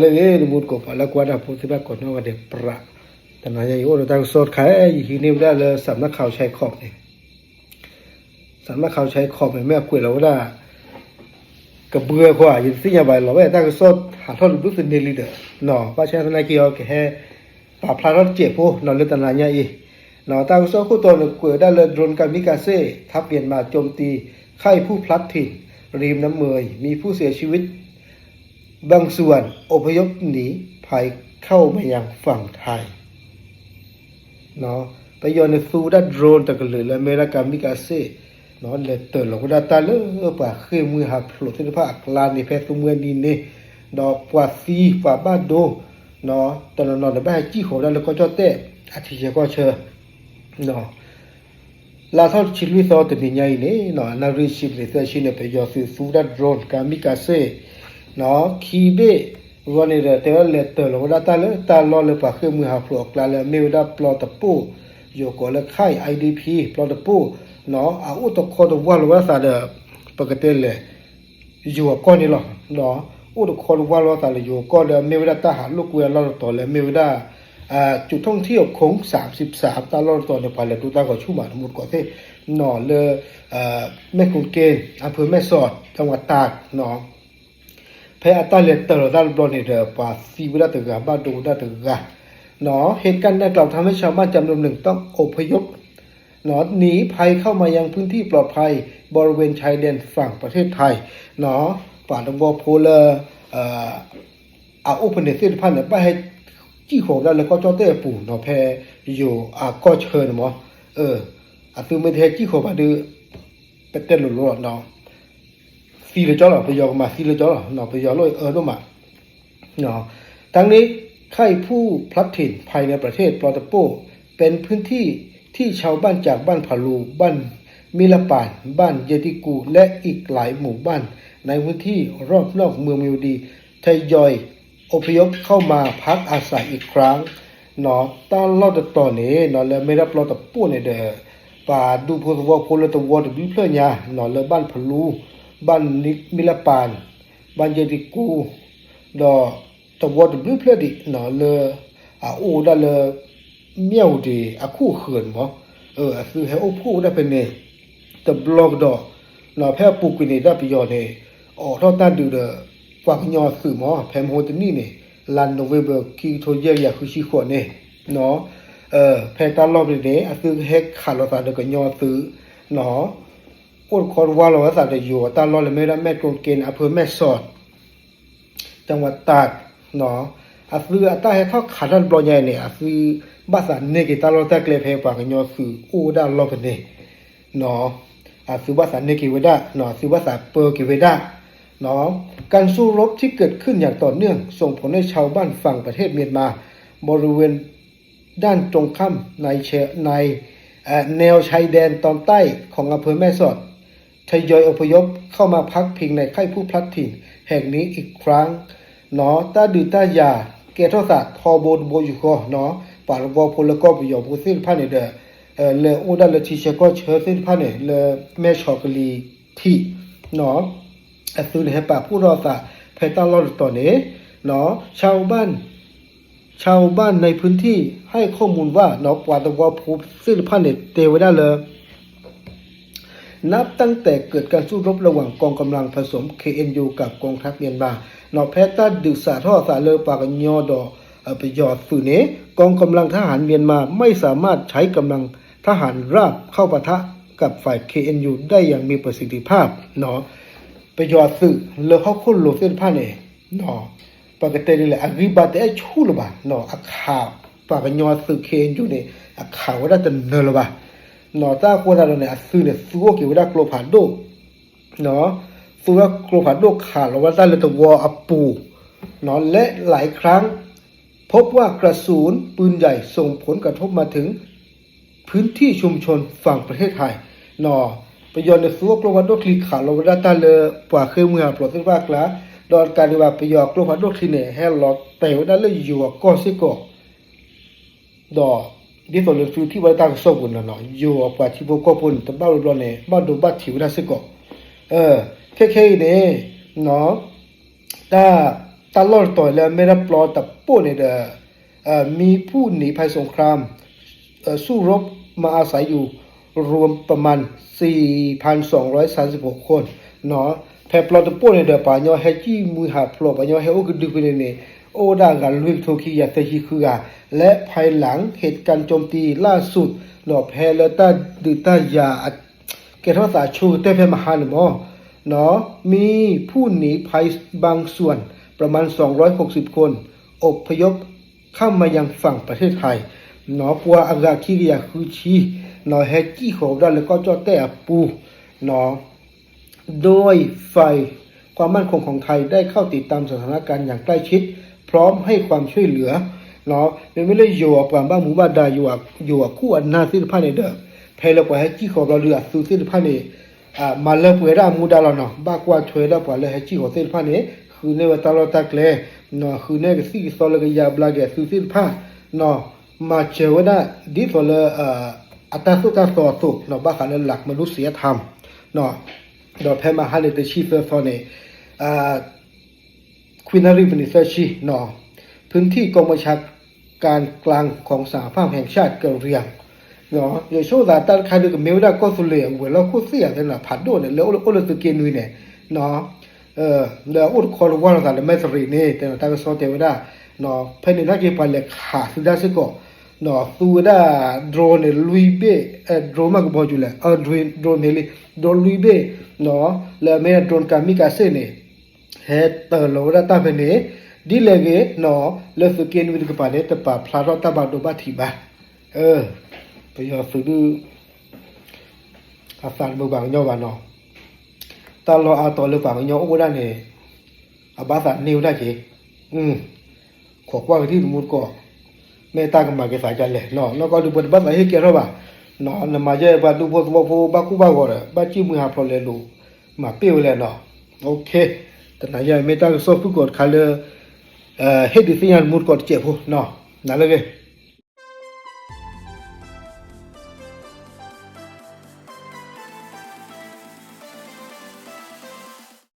လၢဂ့ၤ တမူတကိး ပှၤလၢကွၢ်တၢ်ဖိသ့ၣ်တဖၣ်ကိးနီၢ်ဂၤဒဲး ပြး တနၤညါအံၤ အိၣ်ဒီးတၢ်ကစီၣ်တခါ ယဟံးန့ၢ်ဝဲဒၣ်လၢ စးမခးဆဲခီးန့ၣ် စးမခးဆဲခီးန့ၣ် မ့ၢ်အကွဲးလီၤဝဲဒၣ် ကဘှၢဃီ ယတသ့ၣ်ညါဘၣ်လီၤဝဲ တၢ်ကစီၣ်ဟးထီၣ်တဘျုးသန့လံဒီး ဘၣ်ဆၣ်သနာ်က့ အကဟဲ ပာ်ဖျါထီၣ်တစဲးဖိ လၢတနၤညါအံၤ တၢ်ကစီၣ်ခိၣ်တီန့ၣ် ကွဲးဝဲဒၣ်လၢ drone kamikaze ทัพเมียนมาโจมตีค่ายผู้พลัดถิ่นริมน้ำเมย มีผู้เสียชีวิตบางส่วนอพยพหนีภัยเข้ามายังฝั่งไทย ပယီၤန့ၣ်သူဝဲဒၣ် drone တကလုာ်လၢအမ့ၢ်ဝဲဒၣ် kamikaze လဲၤတၢၤလီၤဝဲဒၣ်တၢ်လၢပှၤဃ့ၢ်မှံဟးဖျိးသ့ၣ်တဖၣ်အကျါန့ၣ် ဖဲသူမှံနံၤန့ၣ် ဒီးပှၤသံပှၤဘၣ်ဒိ တနီၤနီၤန့ၣ် ဘၣ်ဟဲစံၣ်ဃီၤဝဲဒၣ်လၢကီၢ်ကၠီၣ်တဲၣ် အထံဆၢကီၢ်ဆၢ လါထီၣ်တဆံလွံၢ်သီတနံၤညါအံၤန့ၣ် နၣ်ရံၣ်ဆံဘျဲၣ်သၢဆံန့ၣ် ပယီၤသုးသူဝဲဒၣ် drone kamikaze ခံဘ့ၣ်အဂီၢ်န့ၣ်ဒီး တဲဝဲလဲၤတၢၤလီၤဝဲဒၣ်တၢ်လၢတၢ်လီၢ်လၢပှၤဃ့ၢ်မှံဟးဖျိးအကျါလၢအမ့ၢ်ဝဲဒၣ်ပျီတပိၢ် ယိၤကိးလၢ ခၢၣ် IDP ပျီတပိၢ် အအိၣ်တခီတဝၢ်လီၤဝဲဒၣ်သးဒီး ပကတဲလဲၣ် ယိၤအကီၢ်န့ၣ်လီၤ. အိၣ်တခီတဝၢ်လီၤသးလၢယိၤအကီၢ်လၢအမ့ၢ်ဝဲဒၣ်တၢ်ဟးလိာ်ကွဲအလီၢ်တတီၤလၢအမ့ၢ်ဝဲဒၣ် ကျူထုံထံၣ်အခိၣ်သၢမ်ဆံသၢ တၢ်လီၢ်တတီၤန့ၣ် ပှၤလဲၤဒိတၢ်ဂီၤဆူၣ်မး တမူတကိးသ့ၣ် လၢ မဲၢ်ကိၣ်က့ၣ် အဖၢမဲၢ်စီး တၢ်ဝၤတၢ် ဖဲအတၢ်လဲၤတၢၤလီၤတၢ်တဘျီန့ၣ်ဒီး ပှၤသံဝဲဒၣ်တဂၤ ဘၣ်ဒိဝဲဒၣ်တဂၤ เหตุการณ์ดังกล่าวทำให้ชาวบ้านจำนวนหนึ่งต้องอพยพ หนีภัยเข้ามายังพื้นที่ปลอดภัย บริเวณชายแดนฝั่งประเทศไทย ပှၤသဝီဖိလၢ အအိၣ်ဖဲန့ၣ်သ့ၣ်တဖၣ်န့ၣ် ဘၣ်ဟဲစံၣ်ဃီၤဝဲဒၣ်လၢကီၢ်ကၠီၣ်တဲၣ်အပူၤနီၤ ဖဲယိၤအကီၢ်ဆၢန့ၣ်မး အသုမ့ၢ်တဟဲစံၣ်ဃီၤဘၣ်ဒီး ပတဲလိၤလိၤလီၤ သံလၢကၠီလီၤ ပယီၤကမၤသံလၢကၠီလီၤ ပယီၤလီၤအၢဒိၣ်မး ทั้งนี้ค่ายผู้พลัดถิ่นภายในประเทศปลอตะโป้เป็นพื้นที่ที่ชาวบ้านจากบ้านผาลู บ้านมิละปาน บ้านเยติกู และอีกหลายหมู่บ้านในพื้นที่รอบนอกเมืองมิวดี ทยอยอพยพเข้ามาพักอาศัยอีกครั้ง တၢ်လီၢ်တတီၤန့ၣ် လၢအမ့ၢ်ဒၣ်ပျီတပိၢ်န့ၣ်ဒီး ပှၤဒူဖိသဝီဖိလၢသဝီတဘျုးဖျၢၣ်ညါ လၢဘၣ်ဖလူ ဘၣ်မံလပၢ် ဘၣ်ယဲၢ်တံကူ ဒီးသဝီတဘျုးဖျၢၣ်ဒံး လၢအအိၣ်ဝဲဒၣ်လၢ မၠၣ်ဝတံၤအခူၣ်အဃၢၤန့ၣ်မး အသုဟဲအိၣ်ဖှိၣ်ဝဲဒၣ်ဖဲန့ၣ် တဘျီကဒီး ဖဲအပူၤကွံာ်န့ၣ် ဒၣ်ပယီၤန့ၣ် အိးထီၣ်တၢ်ဒုးဒီး ပှၤကညီသုးမး ဖဲမဟိတနံၣ်န့ၣ် လါနိၣ်ဝ့ဘၢၣ် ခံကထိယဲၢ်ကယၤဃုဆံဃိးန့ၣ် ဖဲတၢ်လီၢ်ဖဲန့ၣ် အသုဟဲခးလိာ်သးဒီးကညီသုး အိၣ်တခီတဝၢ်လီၤဝဲသးဒီးယိၤအတၢ်လီၢ်လၢမ့ၢ်ဝဲဒၣ်မဲၢ်ကိၣ်က့ၣ်န့ၣ် အဖၢမဲၢ်စီး တၢ်ဝၤတၢ် အသုအတၢ်ဟဲထီၣ်ခးတၢ်တဘျီညါအံၤန့ၣ် အသုဘၣ်သးန့ၢ်က့ၤတၢ်လီၢ်တၢ်ကျဲဖဲပှၤကညီသုးအိၣ်ဝဲဒၣ်အလီၢ်ဖဲန့ၣ် အသုဘၣ်သးန့ၢ်က့ၤဝဲဒၣ် အသုဘၣ်သးပၢက့ၤဝဲဒၣ် การสู้รบที่เกิดขึ้นอย่างต่อเนื่องส่งผลให้ชาวบ้านฝั่งประเทศเมียนมาบริเวณด้านตรงข้ามในเชในเอ่อแนวชายแดนตอนใต้ของอำเภอแม่สอดทยอยอพยพเข้ามาพักพิงในค่ายผู้พลัดถิ่นแห่งนี้อีกครั้ง တၢ်ဒုးတၢ်ယၤကဲထီၣ်သးထီဘိတဘိယူၢ်ဃီ ပှၤသဝီဖိလၢကီၢ်ပယီၤဖိသ့ၣ်တဖၣ်န့ၣ်ဒီး လဲၤအိၣ်ဒၣ်လၢထံဆၢကီၢ်ဆၢသ့ၣ်တဖၣ်န့ၣ် လၢမဲၢ်ဆီးကလံၤထံး အသုန့ၣ်ဟဲပာ်ဖှိၣ်ထီၣ်အသး ဖဲတၢ်လီၢ်တတီၤန့ၣ် ชาวบ้าน ชาวบ้านในพื้นที่ให้ข้อมูลว่า ပှၤသဝီဖိသ့ၣ်တဖၣ်န့ၣ် တဲဝဲဒၣ်လၢ นับตั้งแต่เกิดการสู้รบระหว่างกองกำลังผสม เคเอ็นยู กับกองทัพเมียนมา ဖဲတၢ်ဒုးစးထီၣ်အသးလၢပှၤကညီဒီး ပယီၤသုးန့ၣ် กองกำลังทหารเมียนมาไม่สามารถใช้กำลังทหารราบเข้าปะทะกับฝ่าย เคเอ็นยู ได้อย่างมีประสิทธิภาพ ပယီၤသုးလၢဟီၣ်ခိၣ်လိၤသ့ၣ်တဖၣ်န့ၣ် ပကတဲဒ်လဲၣ် အဂံၢ်ဘါတအဲၣ်ဆူၣ်လၢၤဘၣ် အခးပှၤကညီသုး เคเอ็นยู န့ၣ် အခးဝဲဒၣ်တနၢၤလၢၤဘၣ် တၢ်အဃိသတးဒီးန့ၣ် အသုန့ၣ် သူအိၣ်က့ၤဝဲဒၣ်ကျိဖးဒိၣ် သူဝဲကျိဖးဒိၣ်ခးလီၤဝဲဒၣ်လၢသဝီအပူၤ และหลายครั้งพบว่ากระสุนปืนใหญ่ส่งผลกระทบมาถึงพื้นที่ชุมชนฝั่งประเทศไทย ပယီၤန့ၣ်သူအကျိဖးဒိၣ်ချံခးလီၤဝဲဒၣ်တၢ်လၢပှၤဃ့ၢ်မှံဟးဖျိးသ့ၣ်တဖၣ်အကျါ ဒီးတကးဒံးဘၣ် ပယီၤအကျိဖးဒိၣ်ချံန့ၣ် ဟဲလီၤတဲာ်ဝဲဒၣ်လၢယိၤအကီၢ်စ့ၢ်ကီး ဒီးဒ်သိးလၢသုထံၣ်ဘၣ်တၢ်ကစီၣ်ပူၤန့ၣ် ယိၤအပှၤထံဖိကီၢ်ဖိန့ၣ် တဘၣ်ဘျီဘျီန့ၣ် ဘၣ်ဒိဘၣ်ထံးဝဲဒၣ်စ့ၢ်ကီး ခဲခဲအံၤန့ၣ် တၢ် တၢ်လီၢ်တတီၤလၢအမ့ၢ်ဒၣ်ပျီတပိၢ်န့ၣ်ဒီး มีผู้หนีภัยสงคราม เอ่อ สู้รบมาอาศัยอยู่รวมประมาณ สี่พันสองร้อยสามสิบหก คน ဖဲပျီတပိၢ်န့ၣ်ဒီး ပှၤကညီဟဲစံၣ်မှံဟးဖျိး ပှၤကညီဟဲအိၣ်ကဒုဖဲန့ၣ်န့ၣ် အိၣ်ဝဲဒၣ်အဂၤလွံၢ်ကထိခံကယၤသၢဆံဃုဂၤ และภายหลังเหตุการณ์โจมตีล่าสุด ဒီးဖဲလၢတၢ်ဒုးတၢ်ယၤ ကဲထီၣ်သးဆိကတၢၢ်ဖဲမဟါန့ၣ်မ့ၢ် มีผู้หนีภัยบางส่วน ประมาณสองร้อยหกสิบคน อพยพข้ามมายังฝั่งประเทศไทย ပှၤအဂၤခံကယၤဃုဆံ ဟဲစံၣ်ဃီၤဝဲဒၣ်လၢကီၢ်ကၠီၣ်တဲၣ်အပူၤ โดยฝ่ายความมั่นคงของไทยได้เข้าติดตามสถานการณ์อย่างใกล้ชิด พร้อมให้ความช่วยเหลือ မ့မ့ၢ်လၢယိၤအပှၤဘၣ်မူးဘၣ်ဒါ ယိၤအခိၣ်အနၢ်သ့ၣ်တဖၣ်န့ၣ်ဒီး ဖဲလၢပှၤဟဲစံၣ်ဃီၤဘျီဒုးအသုးသ့ၣ်တဖၣ်န့ၣ် မၤလၢပှဲၤဒၣ်အမူဒါလီၤနီၤ ဘၣ်ကွၢ်ထွဲဒၣ်ပှၤလၢဟဲစံၣ်ဃီၤသ့ၣ်တဖၣ်န့ၣ် ဃုန့ၢ်ဝဲတၢ်လီၢ်တၢ်ကျဲ ဃုန့ၢ်ကသံၣ်ကသီလၢကယါဘျါက့ၤအသုးသ့ၣ်တဖၣ် မၤစၢၤဝဲဒၣ် ဒ်သိးလၢ အတၢ်သိၣ်တၢ်သီအသိး ဘၣ်ဃးလၢ หลักมนุษยธรรม ဒီးဖဲမဟါန့ၣ် တဆံသၢသီန့ၣ် ခွံနၣ်ရံၣ်မံးနံးသၢဆံ พื้นที่กองบัญชาการกลางของสหภาพแห่งชาติกะเหรี่ยง ယဆိကမိၣ်သးတၢ်တခါဒုးကမ့ၢ်ဝဲဒၣ်ကီၢ်သူလ့ၤအဝဲၤလီၢ်ခိၣ်သ့ၣ်ယၤသ့ၣ်နီၤ ဖးဒိၣ်န့ၣ် လၢအိၣ်လၢသုးက့နွံန့ၣ် လၢအအိၣ်တခီတဝၢ်လိာ်သးလၢမဲၢ်သရံးန့ၣ် တဲတၢ်ကစီၣ်တဲဝဲဒၣ် ဖဲန့ၣ်နာ်က့ၤပှၤလဲၤခးသုဒၣ်စ့ၢ်ကီး သူဝဲဒၣ် drone န့ၣ် လွံၢ်ဘ့ၣ် drone မးကဘီယူၤလဲၣ် drone န့ၣ်လံ drone လွံၢ်ဘ့ၣ် လၢအမ့ၢ် drone kamikaze န့ၣ် ဟဲတၢၤလီၤဝဲဒၣ်တၢ်ဖဲန့ၣ် ဒ်လဲၣ်ဂ့ၤ လၢသုးက့နွံတကပၤန့ၣ် တပာ်ဖျါထီၣ်တၢ်ဘၣ်ဒိဘၣ်ထံးဘၣ် ပယီၤသုးဒုး အသးတမုာ်ပှၤကညီဘၣ်နီၤ တၢ်လီၢ်အါတီၤလၢပှၤကညီအိၣ်ဝဲဒၣ်န့ၣ် အဘၣ်သးန့ၢ်ဝဲဒၣ်က့ၤ ခိးကွၢ်ကထံၣ်တမူတကိး မ့ၢ်တၢ်ကမၤက့ၤသးဒ်လဲၣ် နီၢ်ကီၢ်ဒုးပှၤတဘၣ်သးဟ့ၣ်ကဲထီၣ်ဘၣ် နမၤယဲပှၤဒူဖိသဝီဖိဘၣ်ကူၣ်ဘၣ်ဂီၤဒီး ဘၣ်စံၣ်မှံဟးဖျိးလဲၤလိာ် မၤပ့ၢ်ဝဲလဲၣ်နီၤ တနၤယဲမ့ၢ်တၢ်ကစီၣ်ဖုၣ်ကိာ်တခါလၢ ဟ့ၣ်ဒုးသ့ၣ်ညါတမူတကိးတစဲးဖိ နၤလၢဂ့ၤ